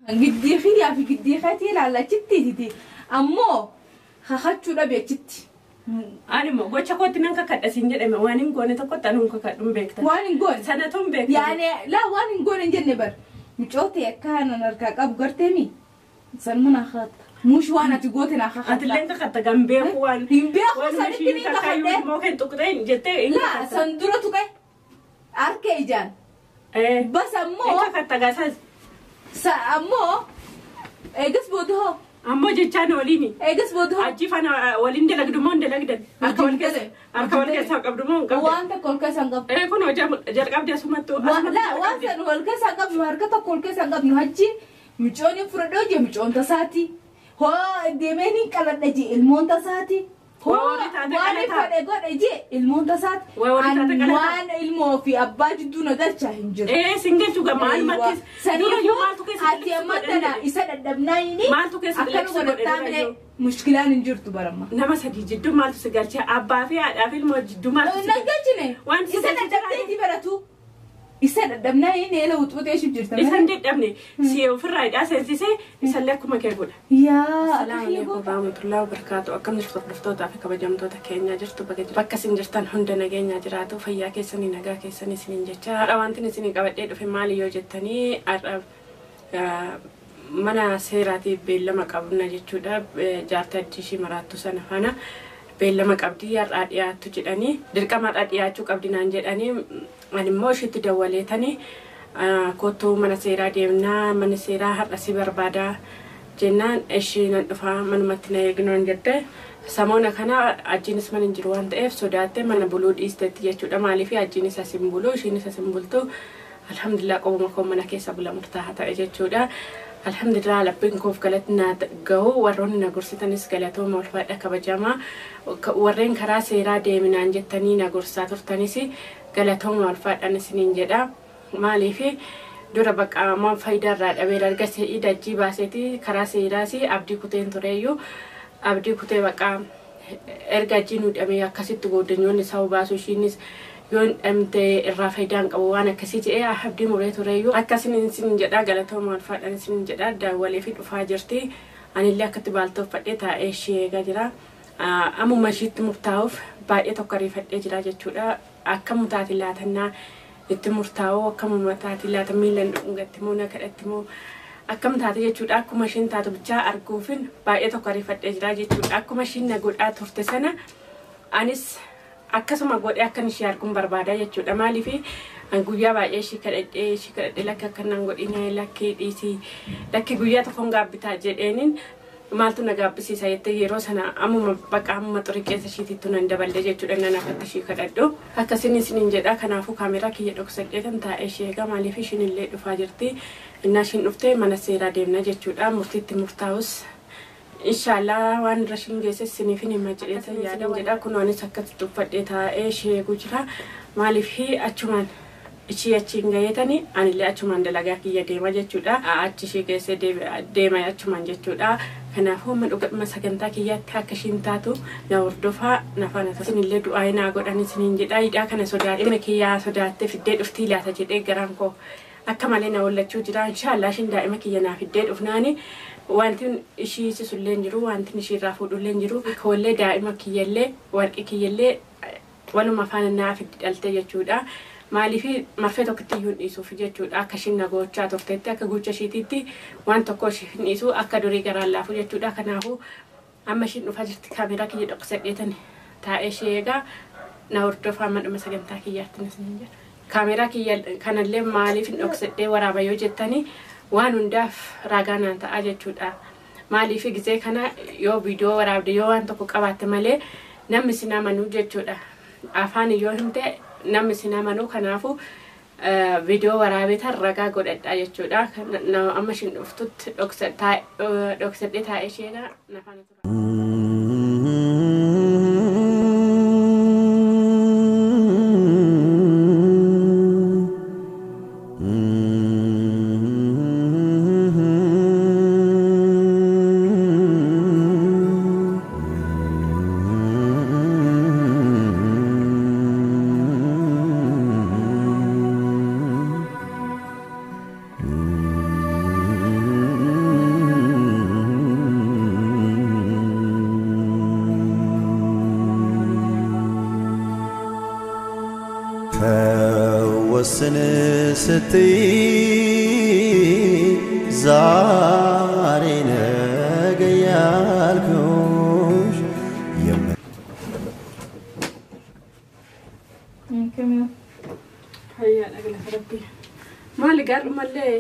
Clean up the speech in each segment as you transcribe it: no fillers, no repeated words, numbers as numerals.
Giddii xiyyaa fi giddii keetii ilaalla achitti ammoo kakachuu dhabe achitti. Ani immoo gocha kootti nan kakadha siin jedhame, waan hin goone tokkotti anuun kakadhu hin beekta. Waan hin goone. Sanatu hin beekta. Yaani laa, waan hin goone hin jenne bar. Micootee akka nan harkaa qabu garteemi. Sanuma naa kakatta. Muush waan ati goote naa kakatta. Atillee kakatta gan beeku waan. Hin beeku waan sanitti ishii ni takkaayyuu kakadhe. ilmoo kee tuqxee hin jettee hin Laa, kakatta. san dura tuqe. Harka ijaan. Bas Hin ammoo kakatta gaasas. Sa ammoo eegas booda hoo? Ammoo jechaan waliini. Eegas booda hoo? Achi fana waliin dalagdu moo hin dalagdan? Harka wal keessa harka wal keessaa qabdu moo hin qabdan? Waan tokko ol keessa hin qabdu. Kun jalqabde asumattu. Laa, waan san wal keessa hin qabnu, harka tokko ol keessa hin qabnu. Hajji micoon hin fudhadhoo jee micoon tasaati. Hoo deemee ni qaladha jee ilmoon tasaati. Hoo Waa warri taate waan qalataa. fedhe godhe jee ilmoon tasaati. Waa warri taate Ani qalataa. waan ilmoo fi abbaa jidduu na galchaa hin jiru. Sin galchu gaa maal makkis. Dura yoo maaltu keessa Ati amma tana isa dadhabnaayini Maaltu keessa akkana dalagsuu godhe godhattaa dura malee yoo? mushkilaan hin jirtu baramma. Nama sadii jidduu maaltu si galchee? Abbaa fi haadhaa fi ilmoo jidduu maaltu si Na galchee? galchine. Wanti si Isa galche dadhabdeeti baratu. Isa dadhabnaayini eela wuxuutee ishee jirta. Isa hin dadhabne si ofirraa hidhaa seensisee isallee akkuma kee godha. Yaa. Salaamu alaikum warahmatullahi wabarakatuh. Akkam jirtu, hordoftootaa fi kabajamtoota keenya? Jirtu bakka bakka isin jirtan hunda nageenyaa jiraatu, fayyaa keessanii, nagaa keessanii isiniin jecha. Har'a wanti isinii qabadhee dhufe maali yoo jettanii, har'a mana seeraatiif beellama qabna jechuudha. Jaartii addii ishii maraattu sana faana beellama qabdii, har'aa dhiyaattu jedhanii, dirqama har'aa dhiyaachuu qabdi naan jedhanii. Ani immoo ishiitti dawwaleetanii, "Kottuu mana seeraa deemnaa, mana seeraa har'a si barbaadaa," jennaan, ishii nan dhufaa, manumatti na eegnoon jette. Samoona kana ajiinis mana hin jiru waan ta'eef sodaattee mana buluu dhiisteetti jechuudha. Maaliif ajiinis as hin bulu, ishiinis as hin bultu. Alhamdulillah, qobuma koo mana keessa bula murtaa'aa ta'e jechuudha. Alhamdulillah, labbiin koof galatti na gahu. Warroonni na gorsitanis galatooma, ulfaadha, kabajamaa. Warreen karaa seeraa deeminaan jettanii na gorsaa turtanis galatooma, ulfaadhaan isiniin jedha. Maaliif dura bakka waan faayidaa irraa dhabeera, erga se'ii dajjii baaseeti karaa seeraas abdii kuteen tureeyyuu, abdii kutee bakka erga ajjii nu dhabee akkasitti gooddanyoonni isaa baasu, ishiinis yoo hin dhabde irraa faayidaa hin qabu, waan akkasii jedhee abdii muree tureeyyuu. Akkasiin isin jedha, galatooma, ulfaadhaan isin jedha. Daawwalee fi dhufaa jirti. Anillee akkatti baaltooffadhee taa'ee ishee eegaa jira. Ammuma ishiitti murtaa'uuf baay'ee tokko ariifadhee jira jechuudha. Akkam taate laatannaa itti murtaa'u, akkamuma taate laata, miilan dhungatti moo na kadhatti moo akkam taate jechuudha. Akkuma ishiin taatu bichaa arguufin baay'ee tokko ariifadhee jira jechuudha. Akkuma ishiin na godhaa turte sana anis akkasuma godhee akkan ishee arguun barbaada jechuudha. Maaliif guyyaa baay'ee ishii kadhadhee, ishii kadhadhee, "Lakki, akkanaan godhine, lakki, dhiisii, lakki, guyyaa tokkoon gaabbitaa," jedheenin, "Maaltu na gaabbisiisa?" jettee, yeroo sana ammuma bakka ammuma xurii keessa ishiititti nan daballe jechuudha. Nan akkatti ishii kadhadhu akkasiin isiniin jedha. Kanaafuu kaameraa kiyya dhoksadhee kan taa'ee ishee eega. Maaliif ishiin illee dhufaa jirti. Innaa ishiin dhuftee mana seeraa deemna jechuudha. Murtiitti murtaa'us inshaallah waan irra ishiin geesse isiniif hin hima jedhee yaada jedha. Kun anis akkasitti uffadhee taa'ee ishee eeguu jira. Maaliif achumaan ishii achiin gaheetanii anillee achumaan dalagaa kiyya deema jechuudha. Achi ishee geessee deema achumaan jechuudha. Kanaafuu amma dhugadhuma sagantaa kiyyaatti akka ishiin taatu na hordofaa, na faana. Isinillee du'aa naa godhan isiniin jedha. Hidhaa kana sodaattee kiyyaa sodaattee fiddee dhuftii laata jedhee garaan koo akka malee na wallachuu jira. Inshaallah ishiin daa'ima kiyya naa fiddee dhufnaani wanti ishii sisullee hin jiru, wanti ishii irraa fuudhullee hin jiru. Koollee daa'ima kiyyallee, warqii kiyyallee waluma faana naa fiddi dhalte jechuudha. Maaliif marfee tokkotti iyyuu hin dhiisuuf jechuudha. Akka ishiin na gochaa turtetti, akka gocha ishiititti waan tokko ishii hin dhiisu, akka durii garaan laafu jechuudha. Kanaafuu amma ishiin dhufaa jirti, kaameraa kiyya dhoksadheetan taa'ee ishee eegaa. Na hordofaa amma dhuma sagantaa kiyyaatti isin jedha. Kaameraa kiyya kanallee maaliif hin dhoksadhee waraaba yoo jettanii, waan hundaaf ragaa naan ta'a jechuudha. Maaliif gizee kana yoo viidiyoo waraabde, yoo waan tokko qabaatte malee namni sin amanuu jechuudha. Afaan yoo himte namni sin amanuu. Kanaafuu viidiyoo waraabeetan ragaa godhadha jechuudha. Amma ishiin dhuftutti dhoksadhee taa'ee ishee eegaa, na faana tura. ልወስን ስትይ ዛሬ ነገ ያልኩሽ Maali gaadhumallee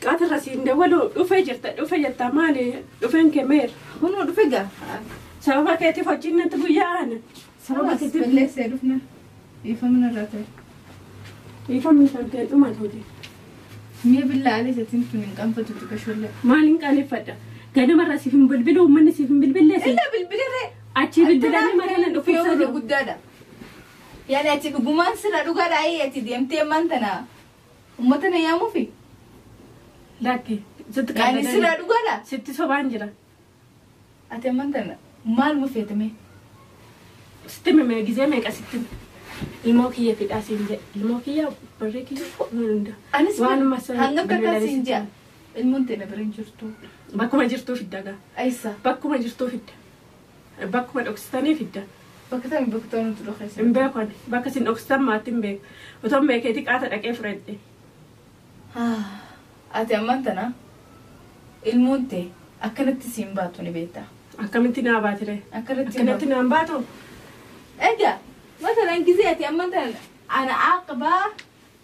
qaatarra siin dawwalu dhufee jirta dhufee jirta maali dhufeen kee meera? Kunoo dhufe gaa. Sababa keetiif hojiin natti guyyaa aana. Sababa keetiif Balleessee dhufna. Dhiifamni irraa ta'e. Dhiifamni kan ta'e dhumaan hojii. Mi'a billaa alee isatiin tun hin qaanfatu xiqqashoollee. Maaliin qaaneffadha? Ganamarra siif hin bilbilu uummanni siif hin bilbilleessi. Illa bilbilarree. Achii bilbilanii malee dhufuu guddaadha. Yaani ati dhugumaan sirra dhugaadha ati deemtee ammaan tana uummata na yaamuufi. Lakki sitti Yaani sirra dhugaadha. Sitti sobaan jira. Ati ammaan tana maaluma feetame? Sitti mimee gizee meeqa sitti ilmoo kiyya fidhaa siin jedhe ilmoo kiyya barree kiyya hunda. Anis Waanuma sana hangam takka siin jedha. Ilmoon ta'e na bira hin jirtu. Bakkuma jirtuu fidda gaa. Ayisa. Bakkuma jirtuu fidda. Bakkuma dhoksitanii fidda. Bakka tamii bakka ta'u nuti dhokeessa. Hin beeku ani bakka isin dhoksitan maatti hin beeku. Otoo hin beekeeti qaata dhaqee fudhadhe. Ati ammaan tana ilmoon ta'e akkanatti siin baatu ni beektaa. Akkamitti naa baatire? Akkanatti naan baatu? Egaa masalan gisee ati ammaan tana ana aqabaa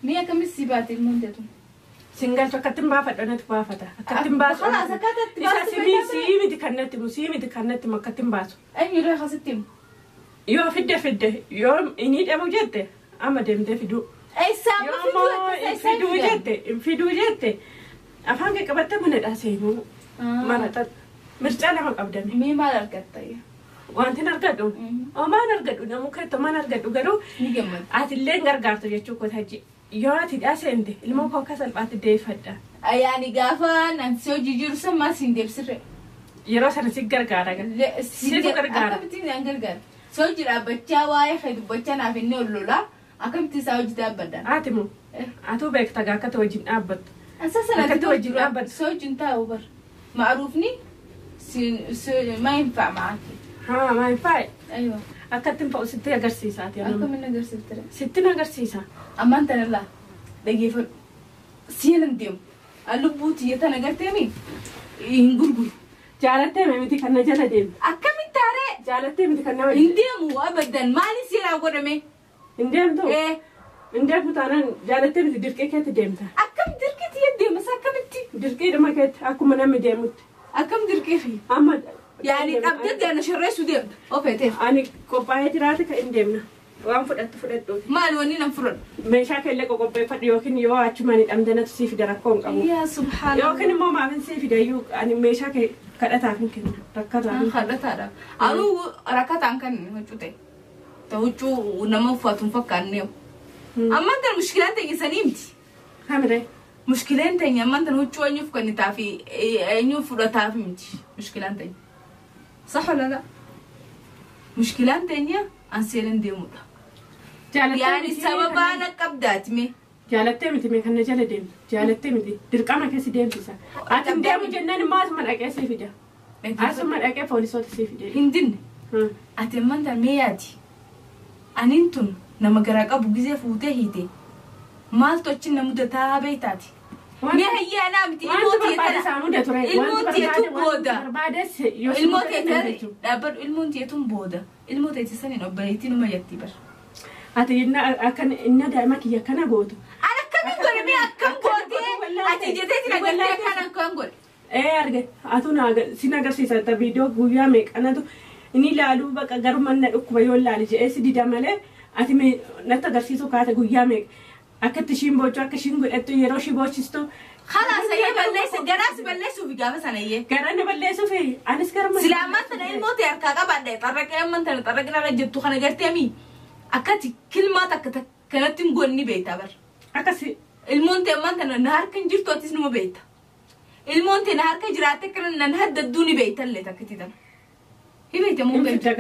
mee akkamitti si baate ilmoon ta'e tun? Singaltu akkatti hin baafadhu natti baafata. Akkatti hin baasu. Khalaas akkaataatti baasu. Isa sii miti kan natti himu sii miti kan natti himu akkatti hin baasu. Eenyuree akkasitti himu? Yoo fidde fidde yoo inni dhabu jette amma deemtee fiduu. Eessaa amma fiduu jette fiduu jette afaan kee qabattee mana seenuu maraxa mircaa lama qabdame. Mee maal argatta? Wanti argadhu homaan argadhu namuu keetti homaan argadhu garuu Ni gammada. Atillee hin gargaartu jechuu koota yoo ati seente ilmoo koo akka salphaatti deeffadha. Yaani gaafa nansi hojii jiru san maal siin deebisirre? Yeroo sana si gargaara. Situ gargaara. Akkamittiin isaan gargaara? Si hojii dhaabbachaa waa'ee kee dubbachaa naaf inni ol lolaa akkamitti isaa hojii dhaabbadha? Ati moo atuu beekta gaa akkati wajjin dhaabbattu. Ansa sana Akkatti wajjin dhaabbattu. Si wajjin taa'u bar. Ma'ruufni maa hin fa'a ma'aaki. Haa maa hin faaye. Aywa. Akkatti hin fa'u sitti agarsiisa ati. Akkamiin agarsiifte? Sitti agarsiisa. Ammaan tana laa dhageeffadhu. Seenan deemu. Lubbuu tiyya tana garteemi hin gurguru. Jaalattee miti kan na jala deemu. Akkamitti taaree? Jaalattee miti kan nama Hin deemu abadan maaliin seeraa godhame? Hin deemtu? Hin deemtu taanaan jaalattee miti dirqee keetti deemta. Akkam dirqee tiyya deemas akkamitti? Dirqeedhuma keetti akkuma namni deemutti. Akkam dirqee fi? Amma Yaani dhabdee deemna sirreessuu deemta. Ofeeteef. Ani qophaa'ee jiraate kan hin deemna. Waan fudhattu fudhadhu. Maali wanni nan fudhadhu? Meeshaa keellee qoqopheeffadhu yookiin yoo achumaan hidhamte natu sii fida rakkoo hin qabu. Yaa subhaanallah. Yookiin immoo maafin sii fida iyyuu ani meeshaa kee kadhataaf hin kenna. Rakkataaf hin kenna. Kadhataadha. Anuu rakkataan kan huccuu ta'e. Ta huccuu nama uffatu hin fakkaanne. Ammaan tana mushkilaan teenya sanii miti. Kamiree? Mushkilaan teenya ammaan tana huccuu eenyuuf kennitaa fi eenyuuf fudhataaf miti. Mushkilaan teenya. Sax wala laa? Mushkilaan teenya an seelan deemudha. Yaani sababaan qabdaati mee? Jaalattee miti mee kan na jala deemtu? Jaalattee miti dirqama keessa deemsisa. Ati hin deemu jennaan immoo asuma dhaqee sii fida. Asuma dhaqee poolisoota sii fide. Hin dinne. Ati ammaan tana mee yaadi? Aniin tun nama garaa qabu gizee fuutee hiite. Maaltu achi na mudataa beektaati? Mee hayyaa naa miti ilmoo Wanti barbaade isaa muda ture. Ilmoo teetu booda. Barbaades yoo si Ilmoo muda teetu dhaabbadhu ilmoon teetuun booda. Ilmoo teeti saniin obboleettii numa jetti bar. Ati akkan inna daa'ima kiyya akkana gootu. Ani akkamiin godhe mee akkam gootee ati jetteeti na gartee akkana akkan godhe. Ee arge atu na sin agarsiisa ta viidiyoo guyyaa meeqanatu inni ilaaluu baqa garuma na dhukkuba yoo ilaale jedhee si dida malee ati mee natti agarsiisuu kaate guyyaa meeqa akkatti ishiin boochu akka ishiin godhattu yeroo ishii boochistu. Khalaas ayyee balleessa garaas balleessuufi gaafa sana iyyee. Gara na balleessuufi anis garuma. Sila ammaan tana ilmoo ta'e harkaa qabaadhe xarraqee ammaan tana xarraqina irra jettu kana gartee mii akkati kilmaa takka kanatti hin goonni beektaa bar. Akkasi. Ilmoon ta'e ammaan tana na harka hin jirtu atis numa beekta. Ilmoon ta'e na harka jiraatte kana nan haddadduu ni beekta illee takkatti tana. Hi beekta moo beekta?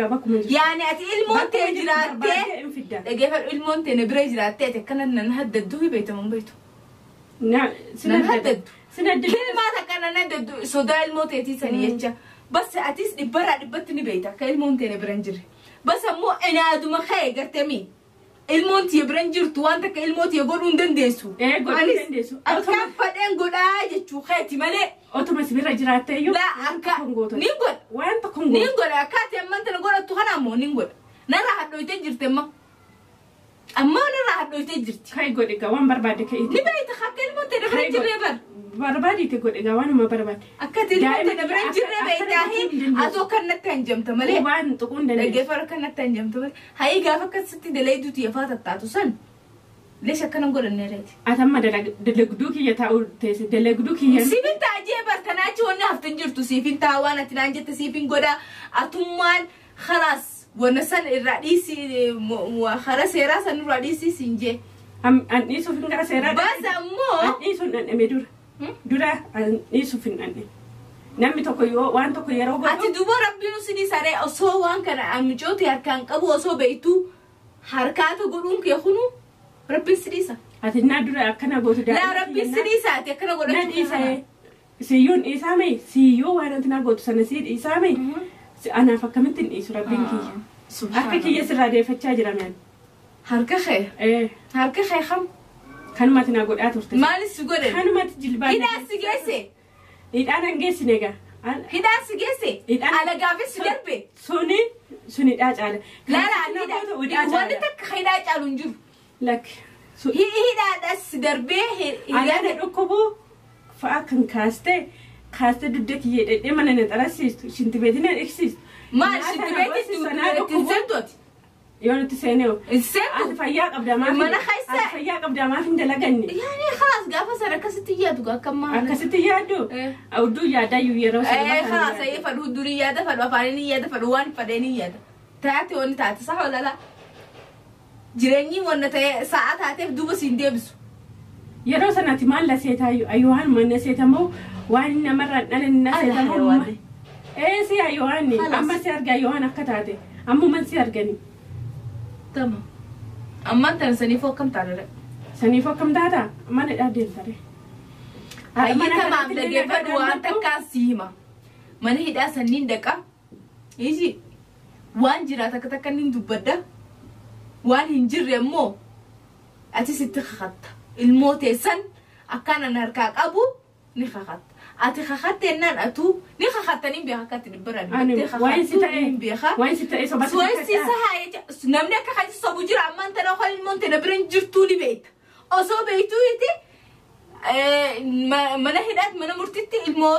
Yaani ati ilmoon ta'e jiraattee dhageeffadhu ilmoon ta'e na bira jiraattee ati akkana nan haddadduu hi beekta moo beektu? Nan haddaddu. Kilmaa takka nan haddaddu sodaa ilmoo ta'eetii sanii jecha. Bas atis dhibbarraa dhibbatti ni beekta akka ilmoon ta'e na bira hin jirre. Bas ammoo inaaduma ka'e gartee mii. Ilmoon tiyya bira hin jirtu waan takka ilmoo tiyya godhuu hin dandeessu. Godhuu hin dandeessu. Akkaan fadheen godhaa jechuu keeti malee. Otuma si bira jiraatte iyyuu. Laa akka nin godha. Waan tokko hin gootu. Nin godha akka ati amman tana godhattu kana ammoo nin godha. Narraa hadhooytee jirti amma. Ammoo narraa hadhooytee jirti. Kai godhe gaa waan barbaade ka'iiti. Ni beekta akka ilmoon tiyya bira hin jirree bar. Barbaadite godhe gaa waanuma barbaade. Akka ati ilmoon tiyya bira hin jirree beektaahi atoo kan natti hanjamta malee. Waan tuquu hin dandeessu. Dhaggeeffara kan natti hanjamta malee. Hayii gaafa akkasitti dalayduu tiyya faa tattaatu san. Leesh akkana godhanne reeti. Ati amma dalagduu kiyya taa'uu teesse dalagduu kiyya. Siifin ta'a jee bartanaachi wanni haftan jirtu siifin ta'a waan ati naan jette siifin godha atummaan khalaas wanna san irraa dhiisi kara seeraa san irraa dhiisi siin jee. An dhiisuuf hin gara seeraa. Baas ammoo. An dhiisuun dhandhame dura. Dura an dhiisuuf hin dhandhame. Namni tokko yoo waan tokko yeroo godhu. Ati duuba rabbiin si dhiisaree osoo waan kana micooti harkaan qabu osoo beektu harkaata godhuun kee kunu rabbiin si dhiisa. Ati naa dura akkana gootu daa'ima. Laa rabbiin si dhiisa ati akkana godhachuu. Na dhiisa siyyuun dhiisaame siyyuu waan ati naa gootu sana si dhiisaame anaaf akkamitti hin dhiisu rabbiin kiyya. Harka kiyya sirraa deeffachaa jira mi'aan. Harka kee? Harka kee kam? Kanumatti naa godhaa turte. Maalis si godhe? Kanumatti jilbaa. Hidhaan si geesse? Hidhaan an geessine egaa. Hidhaan si geesse? Alagaafis si darbe? Suni suni hidhaa caala. Laala wanni takka hidhaa caalu hin jiru. Lakki. Hidhaadhas si darbee. Alaana dhukkubuu fa'a kan kaastee dugda kiyyee dhedhee mana na xarasiistu shintibeetii na dhiqsiistu. Maal shintibeetii ittiin seentu ati? Yoo nuti seenee Seentu. Ati fayyaa qabda maaf. Mana keessa. Ati fayyaa qabda maaf hin dalaganne. Yaani khalaas gaafa sana akkasitti yaadu akka maal. Akkasitti yaaddu. Hudduu yaadaayyuu yeroo sana. Khalaas ayyee fadhu durii yaada fadhu afaanii yaada fadhu waan fadheenii yaada. Taate wanni taate sa'a walala. Jireenyi wanna ta'e sa'a taateef duuba siin deebisu. Yeroo sanatti maal la seetaayyuu ayyuhaan mana seetamoo waan namarraan dhalan na seetamoo. Si ayyuhaan amma si arga ayyuhaan akka taate ammuman si argani. Tamam. Ammaan tana saniifuu akkam taata? Saniifuu akkam taata? Mana hidhaa deemtare. Hayyii tamaam dhaggeeffadhu waan takkaan si hima. Mana hidhaa sanniin dhaqa. Iji waan jiraa takka takka niin dubbadda. Waan hin jirre immoo ati sitti kakatta. Ilmoo teessan akkaan an harkaa qabu ni kakatta. Ati kakattennaan atuu ni kakattaniin beeka akkatti dhibbarraa dubbattee kakattuu hin beeka. Waan si ta'e sobatti Waan si sahaa namni akka kaji sobu jira ammaan tana kan ilmoon tana bira hin jirtuu ni beekta. Osoo beektuu iti mana hidhaat mana murtitti ilmoo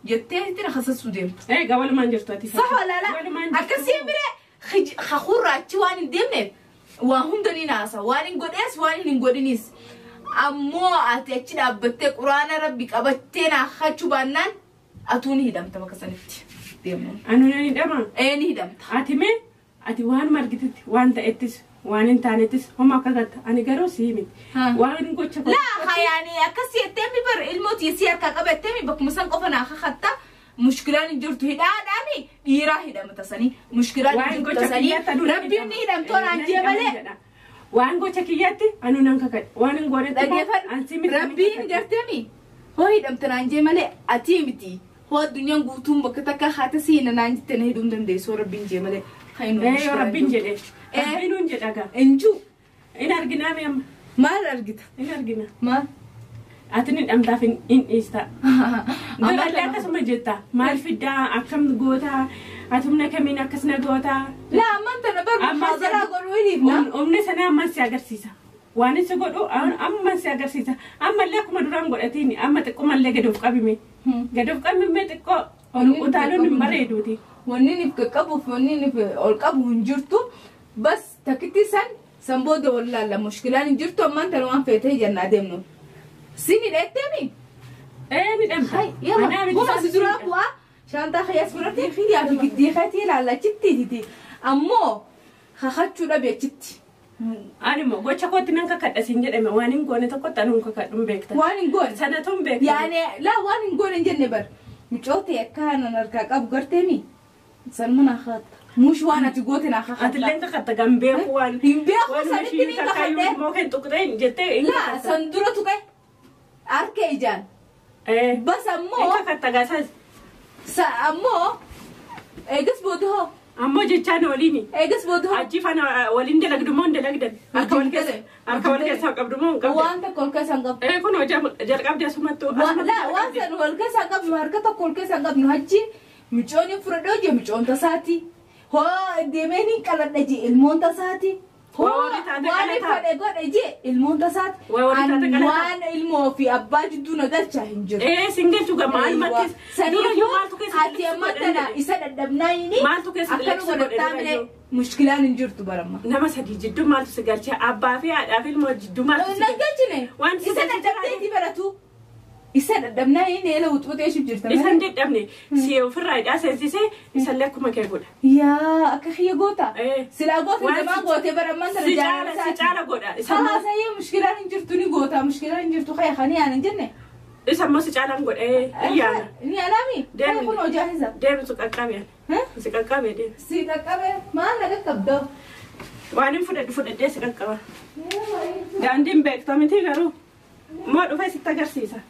jettee itti rakasasuu deemtu. Egaa walumaan jirtu ati. Saha laala akkasii bire kakurraa achi waan hin deemneef waa hunda ni naasa waan hin godhees waan hin godhinis. Ammoo ati achi dhaabbattee quraana rabbi qabattee naa hachuu baannaan atuu ni hidhamta bakka sanitti deemu. Anu ni hidhama? Ni hidhamta. Ati mee ati waan margitetti waan ta'ettis waan hin taanettis homa akka gatta ani garuu sii miti. Waan gocha. Laa hayaani akkasii jettee mi bar ilmoo tiisii harkaa qabattee mi bakkuma san qofa naa kakatta mushkilaan hin jirtu hidhaadhaami dhiiraa hidhamta sanii mushkilaan hin jirtu sanii rabbiin ni hidhamtoo naan jee malee. Waan gocha kiyyaatti anu nan kakadhe waan hin goonetti dhaggeeffadhu rabbiin garteemi hoo hidhamte naan jee malee ati miti hoo addunyaan guutuun bakka takka haata siina naan jette na hidhuu hin dandeessu rabbiin jee malee. Yoo rabbiin jedhe rabbiin hun jedha gaa. Injuu. In arginaa mi amma. Maal argita? In argina. Maal? Ati ni dhamtaaf hin dhiista. Durallee akkasuma jetta maal fiddaa akkam gootaa ati humna kamiin akkas na gootaa. Laa ammaan tana bar muhaazaraa godhuu hin hiifna. Humna sana ammaan si agarsiisa. Waan inni godhu ammaan si agarsiisa. Ammallee akkuma duraan godhatiin amma xiqqoomallee gad of qabime. Gad of qabime xiqqoo utaaluun hin bareeduuti. Wanni inni qaqqabuuf wanni inni ol qabu hin jirtu bas takkitti san booda wallaalla mushkilaan hin jirtu ammaan tana waan feetee jennaa deemnu. Sini dheettemi? Ni dhamta. Kuma si duraa bu'aa shaantaa kiyyaas fudhattee xiyyaa fi giddii keetii ilaalla achitti ammoo kakachuu dhabe achitti. Ani immoo gocha kootti nan kakadha siin jedhame waan hin goone tokkotti ani hin kakadhu hin beekta. Waan hin goone. Sanatu hin beekta. Yaani laa waan hin goone hin jenne bar. Micootee akka nan harkaa qabu garteemi. Sanuma naa kakatta. Mush waan ati goote naa kakatta. Ati illee kakatta gan beeku waan. Hin beeku sanitti ni kakadhe. Waan immoo tuqxee jettee. Laa san dura tuqe. Harka ijaan. Bas ammoo. Kakatta gaasas. Sa ammoo eegas booda hoo. Ammoo jechaan waliini. Eegas booda hoo? Achi fana waliin dalagdu moo hin dalagdan? Harka wal keessa harka wal keessaa qabdu moo hin qabdan? Waan tokko ol keessa hin qabdu. Ee kun jalqabde asumattuu. Laa waan san wal keessa hin qabnu, harka tokko ol keessa hin qabnu. Hajji micoon hin fudhadhoo jee micoon tasaati. Hoo deemee ni qaladha jee ilmoon tasaati. Hoo Waa warri taate waan qalataa. fedhe godhe jee ilmoon tasaati. Waa warri taate Ani qalataa. waan ilmoo fi abbaa jidduu na galchaa hin jiru. Ee singalchu ga maal mattes dura yoo maaltu keessa Ati amma tana isa dadhabnaayini Maaltu keessa akkana dalagsuu godhe godhattaa dura malee yoo? mushkilaan hin jirtu baramma. Nama sadii jidduu maaltu si galchee abbaa fi haadhaa fi ilmoo jidduu maaltu si Nan galchee? galchine. Wanti si Isa galchee dadhabdeeti baratu. Isa dadhabnaayini eela wuxuutee ishee jirta. Isa hin dadhabne si ofirraa hidhaa seensisee isallee akkuma kee godha. Yaa akka kiyya goota. Ee. Silaa goota Waan zamaan si- gootee baramman tana Si caala jaalala si caala godha. Isa immoo Haasa'ee mushkilaan hin jirtu ni goota, mushkilaan hin jirtu kaya kan yaanan jenne. isa immoo si caalaan godha. Ee yaana. Ni alaami. Deemi. Kun hojii isa. Deemi si qaqqabe. Si qaqqabe deemi. Si qaqqabe maal na qaqqabdoo? Waan hin fudhadhu fudhadhee si qaqqaba. Daandiin beekta miti garuu. Moo dhufee sitti agarsiisa.